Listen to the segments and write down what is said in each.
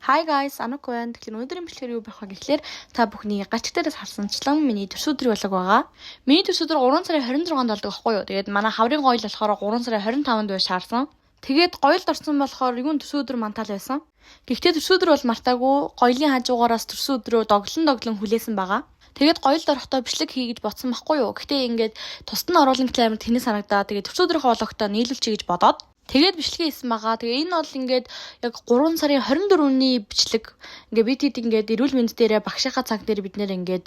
Hi guys, Анук байна. Тэгэхээр өнөөдрийн бичлэгээр юу байх вэ гэхлээр та бүхний гачиг дээрээс харсанчлан миний төрсөн өдрийн vlog байгаа. Миний төрсөн өдөр 3 сарын 26-нд болдог байхгүй юу? Тэгээд манай хаврын гоёл болохоор 3 сарын 25-нд байж шаарсан. Тэгээд гоёлд орсон болохоор юун төрсөн өдөр мантаал байсан. Гэхдээ төрсөн өдөр бол мартаагүй гоёлын хажуугаараас төрсөн өдрөө доглон доглон хүлээсэн байгаа. Тэгээд гоёлд орохдоо бичлэг хий гэж бодсон байхгүй юу? Гэхдээ ингээд тусад нь оруулан гэхлээр амар тэнэг санагдаа. Тэгээд төрсөн өдрийнхөө vlog-той нийлүүлчихье гэж бодоод тэгээд бичлэгээ хийсэн байгаа. Тэгээ энэ бол ингээд яг 3 сарын 24-ний бичлэг. Ингээ бид хэд ингээд эрүүл мэнд дээрээ багшийнхаа цаг дээр бид нэр ингээд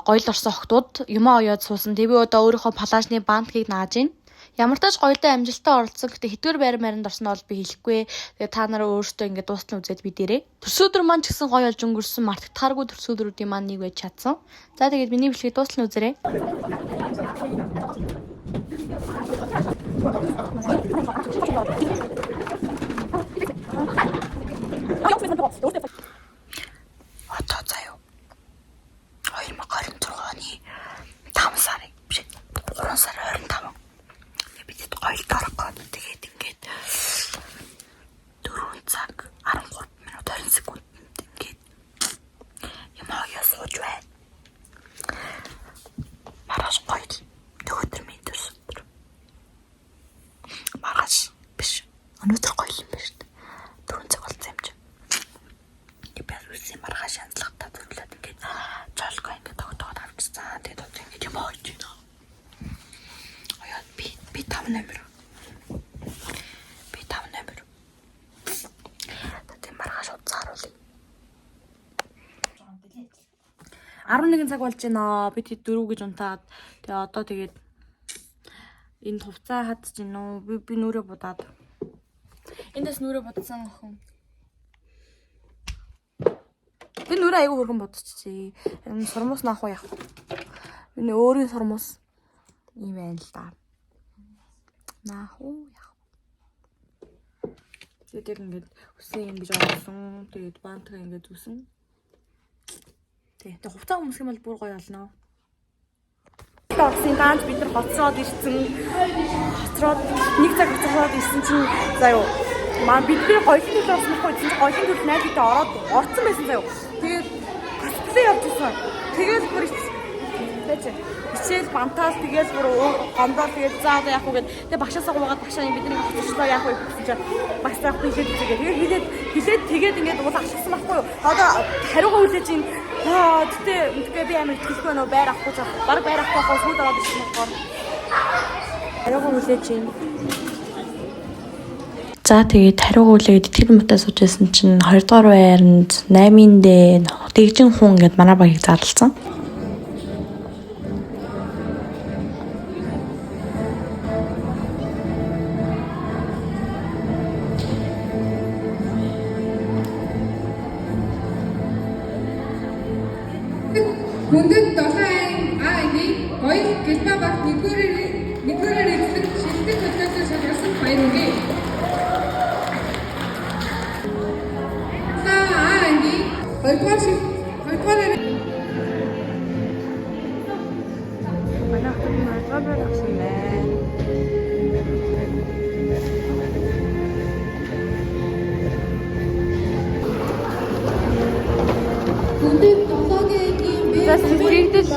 гоёл орсон охтууд юмаа оёод суусан. Тэгээ би одоо өөрийнхөө палажны бантгийг нааж гин. Ямар ч тач гоёлтой амжилттай оролцсон. Гэтэ хэдгээр байр маринд орсон нь бол би хэлэхгүй. Тэгээ та нараа өөрсдөө ингээд дуустал нь үзээд би дээрээ. Төрсөн өдөр маань ч гэсэн гоё болж өнгөрсөн. Мартагдахааргүй төрсөн өдрүүдийн маань нэг байж чадсан. За тэгээд миний бичлэгийг дуустал нь үзээрэй. Одоо заяа 2026 оны 5 сарын биш 3 сарын 25. Бид гоёлд орох гээд тэгээд ингээд 4 цаг 13 минут 20 секундэд ингээд юм оёо сууж байна. Маргааш гоёл төгөөдөр минь төрсөн өдөр. Маргааш биш. Өнөөдөр гоёл юм байна шүү дээ. 4 цаг болсон юм чи. Би үсээ маргааш янзлахтаа зориулаад ингээд жолгоо ингээд тогтоогод авчихсан. Тэгээд одоо ингээд юм ойж байна. Оёо би 5 номер. Би 5 номер. Тэгээд маргааш утас харуулъя. 11 цаг болж байна. Би тэд 4 гэж унтаад тэгээ одоо тэгээд энэ хувцаа хадж гин үү? Би нүрээ будаад. Эндээс нүрээ будсан охин. Би нүрээ айгүй хөргөн будчихжээ. Энэ сурмус наах уу яах вэ? Энэ өөрийн сурмус юм байна л да. Наах уу яах вэ? Тэгээд яг ингээд үсэн юм гэж оруулсан. Тэгээд бантгаа ингээд үсэн. Тэгээд хувцас өмсөх юм бол бүр гоё олно. Орсон даанч бид нар хоцроод ирсэн. Хоцроод нэг цаг хоцроод ирсэн чинь заа юу. Маа бидний гоёлын төлөв орсон байхгүй чинь гоёлын төлөв 8 хэд ороод орцсон байсан заа юу. Тэгээд косплей явж исэн. Тэгээд бүр байж хичээл бантаал тэгээд бүр гомдол тэгээд за одоо яах вэ гэд тэгээд багшаасаа гуйгаад багшаа бидний хоцорчлоо яах вэ гэсэн чинь багш заах хэлээд үзээгээ. Тэгээд хэлээд тэгээд ингээд уул ашигласан байхгүй юу. Одоо хариугаа хүлээж ин аа гэтээ би амар итгэлгүй нөө байр авахгүй ч баг байр авахгүй хоо сүйд аваад ирсэн болохоор хариугаа хүлээж ин. За тэгээд хариугаа хүлээгээд итгэл муутай сууж байсан чинь 2 дугаар байранд 8-ын дээр дэгжин хүн ингээд манай багийг зарлцсан. Хүндэт 7 анги А ангийн гоёл гэлмаа багт нэгдүгээрээр эзлэн шилдэг төлөөсөө шалгарсан баяр хүргэе. 7 А ангийн хоёрдугаар шил хоёрдугаар Манай хотод нь 2 дугаар байр авсан байна. Хүндэт 7 ангийн Б За сэтгэгдэл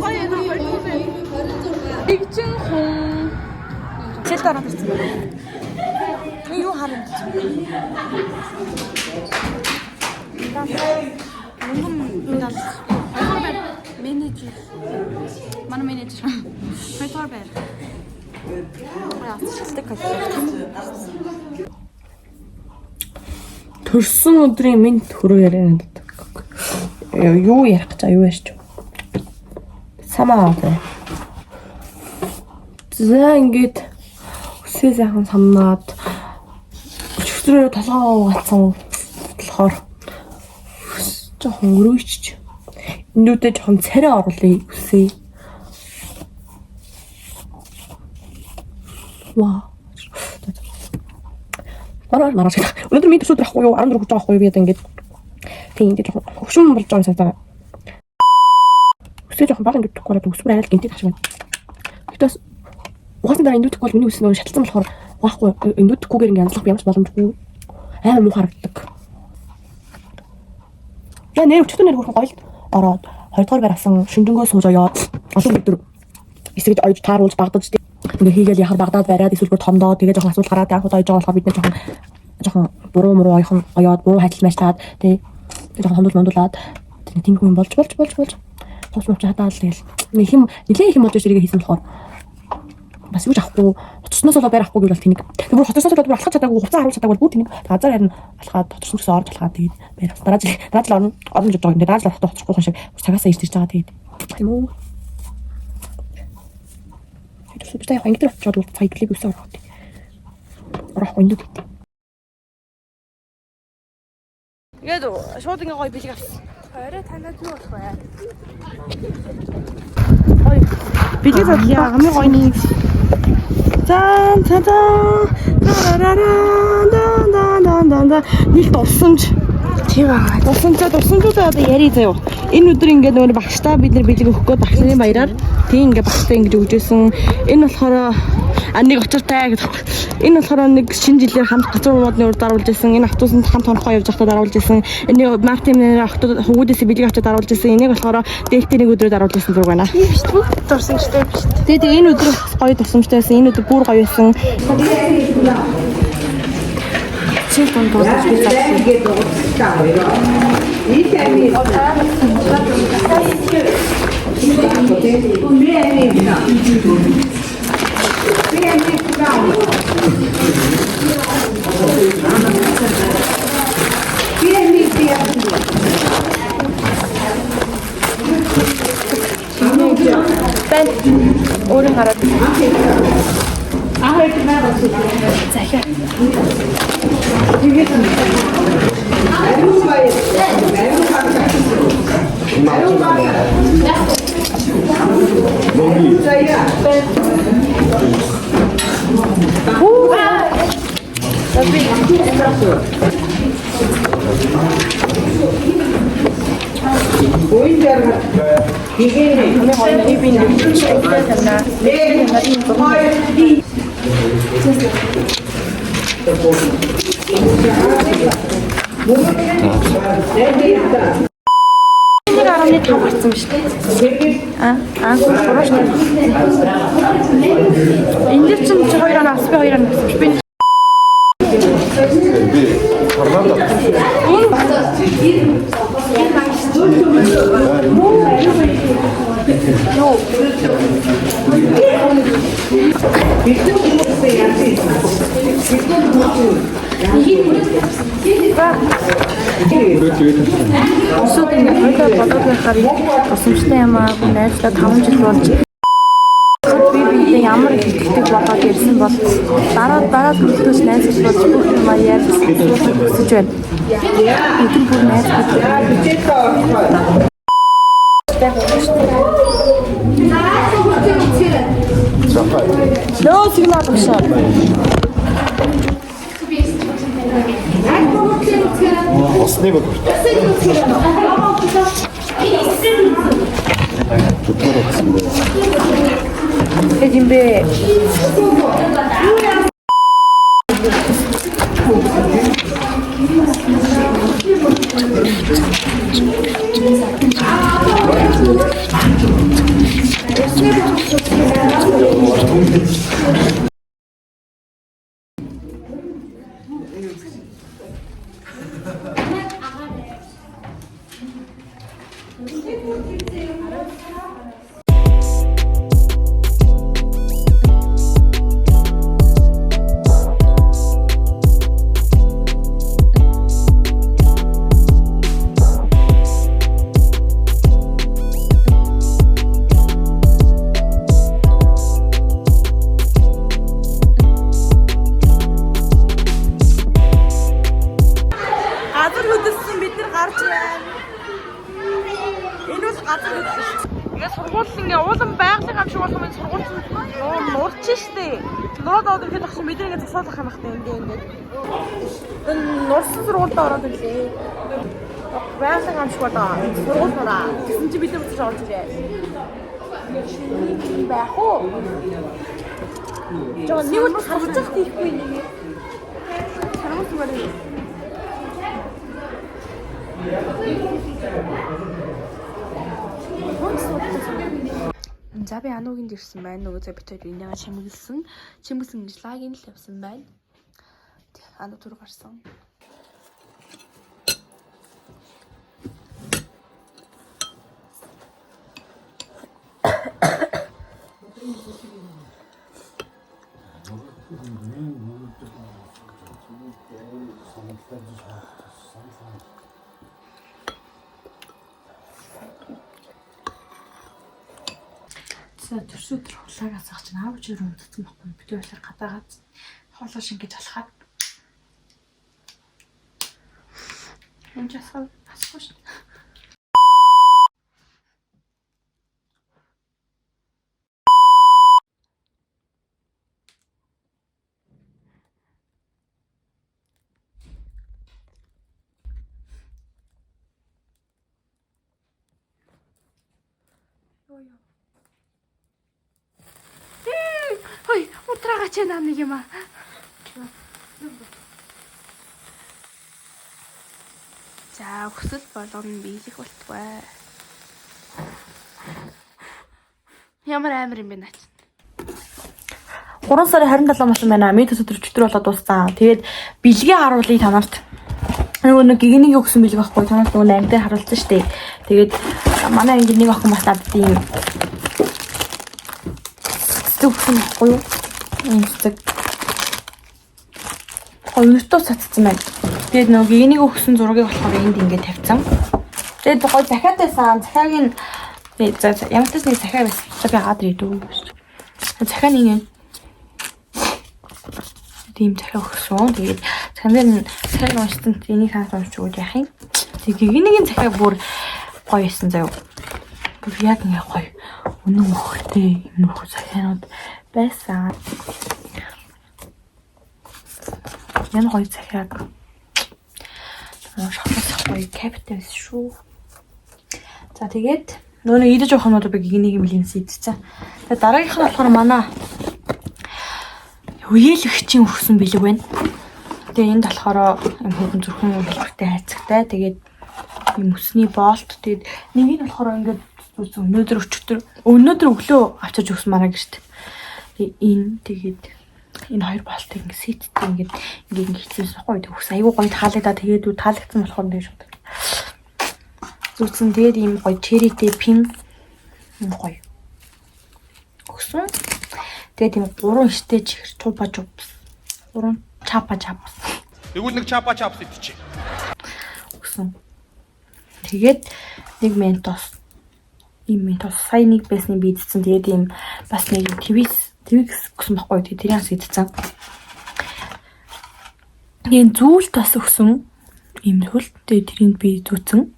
баяртай 2026 дэгжин хүн хичээлд ороод ирсэн байна. Би юу харна гэж. Мөнгөн медаль. Хоёрдугаар байр менежер. Манай менежер. Хоёрдугаар байр. Яа, шилдэг коллег. Төрсөн өдрийн минь төрөө яриа надад. Юу ярих гэж юу ярьч вэ? Самаа аваа. За ингээд үсээ сайхан самнаад өчигдрөө толгоо угаалсан болохоор үс жоохон өрөөчч. Эндүүдээ жоохон царай оруулъя үсээ. Вау. Мараа мараа. Өнөөдөр миний төрсөн өдөр ахгүй юу? 14 хүрч байгаа ахгүй юу? Би одоо ингээд тийм ингээд жоохон хөгшин болж байгаа юм санагдаа. Үсээ жоохон бага ингээд тухгүй болоод үсвэр арай л гинтийг хашиг байна. Гэтэ бас угаасны дараа эндүүтэхгүй бол миний үс нөө шаталсан болохоор угаахгүй эндүүтэхгүйгээр ингээд янзлах ямар ч боломжгүй. Амар муу харагддаг. Яа нэр өчтөр нэр хөрхөн гоёл ороод хоёрдугаар байр авсан шүнжэнгөө сууж оёод олон өдөр эсгэж ойж тааруулж багдаж ингээ хийгээл яхаар багдаад бариад эсвэл бүр томдоо тэгээ жоохон асуудал гараад анх удаа ойж байгаа болохоор бид нэр жоохон жоохон буруу муруу ойхон оёод буруу хайтал майчлаад тий жоохон хомдол мондуулаад тэг тийм юм болж болж болж болж тус мовч хатаал тэгэл нэг юм нилээ их юм болж ирээгээ хийсэн болохоор бас юу ч авахгүй хоцорсноос болоод байр авахгүй гэвэл бол тэнэг. Тэг бүр хоцорсноос болоод бүр алхаж чадаагүй хуцаа харуулж чадаагүй бол бүр тэнэг. Газар харин алхаад хоцорсон гэсэн орж алхаад тэгээд байр авсан. Дараа жил дараа жил орно орно гэж бодож байгаа юм. Дараа жил орохдоо хоцрохгүй хүн шиг цагаасаа ирж ирж байгаа тэгээд тийм үү. Тэр сүбтэй яг ангид очиод бол цаг идлийг өсөө орох. Орох үндэ гэдэг. Ингээд шууд ингээ гоё бэлэг авсан. Орой танад юу болох вэ? Бэлэг задлаа хамгийн гоё нэг. За за за. Тарарара да да да да да. Нийл дурсамж. Тийм аа. Дурсамжаа дурсамжуудаа одоо ярий заяа. Энэ өдөр ингээд нөгөө багштай бид нар бэлэг өгөх гээд багш нарын баяраар тийм ингээд багштай ингэж өгчээсэн. Энэ болохоор а нэг очиртай гэдэг. Энэ болохоор нэг шинэ жилээр хамт газар уумуудны урд даруулж исэн. Энэ автобусанд хамт хонхоо явж байхдаа даруулж исэн. Энийг Мартин нэр охтууд хөвгүүдээс бэлэг авчид даруулж исэн. Энийг болохоор дээлтэй нэг өдрөө даруулж исэн зүг байна. Бүгд дурсамжтай биш. Тэгээ тэгээ энэ өдөр бас гоё дурсамжтай байсан. Энэ өдөр бүр гоё байсан. Чил дунд дуулаж би задлаа. Бэн өөрийн гараад. Нэг 10.5 гарсан биз дээ. Аа, аа, буруу шүү. Энд дээр чинь чи 2 оноо авсан, би 2 оноо авсан. Би Би парламент Өсөд ингээ хоёлаа бодоод байхаар тусамжтай юм аа. Найзлаа 5 жил болж би биедээ ямар их итгэдэг болоод ирсэн бол дараа дараа төрөлтөөс найз болж бүх юмаа ярьж суухыг хүсэж байна. Бид нар бүр найз гэж. Нөө сигнал өгшөө. Усны баг. Зүтгэр болсон бэ. Тэг юм бэ? Газар хөдөлсөн бид нар гарч байна. Энэ бол газар хөдөлсөн. Ингээ сургууль ингээ уулан байгалийн гам шиг болох юм сургууль чинь нуур нуурч штэ. Нураад ороод ирэхэд багш бид нар ингээ засаалах юм ахтай ингээ ингээ. Энэ нурсан сургуульд ороод ирлээ. Байгалийн гам шиг болоо. Сургууль нураа. Тэгсэн чи бид нар буцаж орж ирээ. Юм байх уу? Жоо нэг бол харагдах тийхгүй нэг. Харамсах байна. За би Анугийн дэрсэн байна. Нөгөө за бит хоёр энийгээ чимэглэсэн. Чимэглэсэн гэж лагийн л явсан байна. Ану түр гарсан. За төрс өдөр хулааг асах чинь аав чи рүү унтсан байхгүй. Бид болохоор гадаагаад хоолоо шингэж алхаад. Энд ч асах асахгүй шүү. Хой, утрага чи наа нэг юм аа. За, хүсэл болгоно биелэх болтугай. Ямар амар юм бэ наач. 3 сарын 27 болсон байна. Мэд өдөр чөтгөр болоод дууссан. Тэгээд бэлгээ харуулъя та нарт. Нөгөө нэг гигнийг өгсөн бэлэг байхгүй. Та нарт нөгөө анги дээр харуулсан шүү дээ. Тэгээд манай анги нэг охин бас надад ийм цэцэг өгсөн байхгүй юу? Ийм цэцэг. Гоё өртөө цацсан байна. Тэгээд нөгөө гигнийг өгсөн зургийг болохоор энд ингээд тавьсан. Тэгээд гоё захиад байсан. Захиаг нь за ямар ч нэг захиа байсан. За би агаад ирдүү. Захиа нэг юм тийм захиа өгсөн. Тэгээд захиан дээр нь захиаг уншсан энийг хаас уншиж өгöd яах юм. Тэгээд гигнийг захиа бүр гоё исэн заяа. Бүр яг ингээ гоё. Үнэн өгөхтэй юм уу захианууд байсан. Энэ гоё захиаг. Шоколад гоё капитал шүү. За тэгээд нөгөө нэг идэж явах юмнуудыг би гигнийг юм лимс идчихсэн. Тэгээд дараагийнх нь болохоор манай үеэлэгчийн өгсөн бэлэг байна. Тэгээ энд болохоор юм хөргөн зүрхэн хэлбэртэй хайцагтай. Тэгээд юм өсний болт. Тэгээд нэг нь болохоор ингээд зүс өнөөдөр өчигдөр өнөөдөр өглөө авчирч өгсөн манай гэрт. Тэгээ энэ тэгээд энэ хоёр болтыг ингээд сеттэй ингээд ингээд ингээд хийсэн байхгүй. Тэг өгс айгүй гоё таалагдаа. Тэгээд үү таалагдсан болохоор ингээд шууд зүтсэн. Тэгээд ийм гоё черритэй пин юм гоё өгсөн. Тэгээд ийм гурван ихтэй чихэр чупа чупс. Гурван чапа чапс Тэгвэл нэг чапа чапс идчихье. өгсөн. Тэгээд нэг ментос ийм ментос сая нэг байсны би идсэн. Тэгээд ийм бас нэг твикс твикс гэсэн байхгүй. Тэгээд тэрийг бас идсэн. Тэгээд зүйлт бас өгсөн. Ийм зүйл. Тэгээд тэрийг би зүүцэн.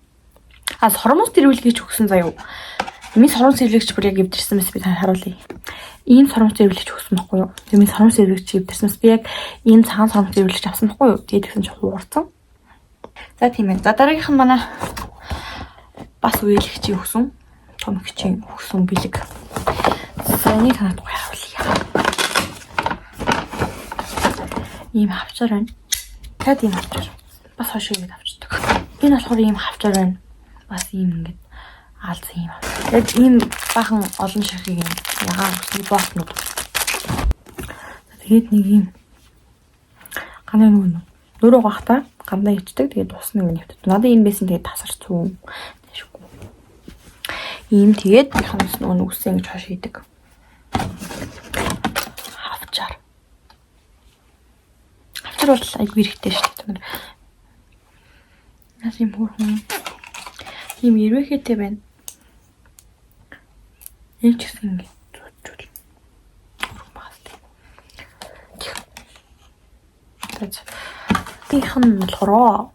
А сормоос тэрвэлгийч өгсөн заяа. Миний сормоос тэрвэлгийч бүр яг эвдэрсэн мэс би та харуулъя. Ийм сормоос тэрвэлгийч өгсөн байхгүй юу? Тэгээд миний сормоос тэрвэлгийч эвдэрсэн мэс би яг ийм цагаан сормоос тэрвэлгийч авсан байхгүй юу? Тэгээд тэгсэн чинь хугарсан. За тийм ээ. За дараагийнх нь манай бас үеэлэгчийн өгсөн. Том хичээн өгсөн бэлэг. За энийг танад гоё харуулъя. Ийм хавчар байна. Таад ийм хавчар. Бас хойш ингэж авчдаг. Энэ болохоор ийм хавчар байна. Бас ийм ингэж аалзан ийм хавчар. Тэгээд ийм бахан олон ширхэг юм ягаан үсний боотнууд. Тэгээд нэг ийм ганы нөгөө нөрөө гахта гандаа ичдэг. Тэгээд ус нэг нэвтдэг. Надад энэ байсан тэгээд тасарч зүү. Тэшгүй. Ийм тэгээд ханаас нөгөө нүгсээ ингэж хойш хийдэг. Хавчар. Хавчар бол айгүй хэрэгтэй шүү дээ. Нас юм хөөрхөн. Ийм эрвэхээтэй байна. Энэ ч гэсэн ингэ зүүчүүл. Хөрхөн багас тийм. За. Тийх нь болохоор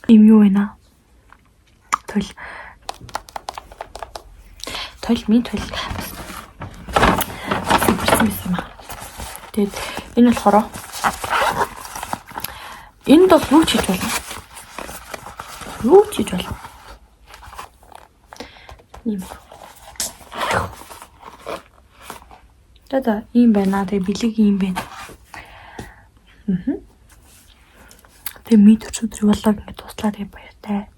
ийм юу вэ наа? Төл. Төл минь төл бас ирсэн байсан юм аа. Тэгээд энэ болохоор энд бол юу ч хийж болно. Юу ч хийж болно. Ийм. За за ийм байна. Тэгээ бэлэг ийм байна. Тэгээ ми төрч өдрийг болоо ингэ туслаа тэгээ баяртай.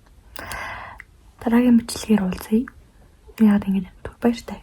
Дараагийн бичлэгээр уулзъя. Яагаад ингэж түр, баяртай.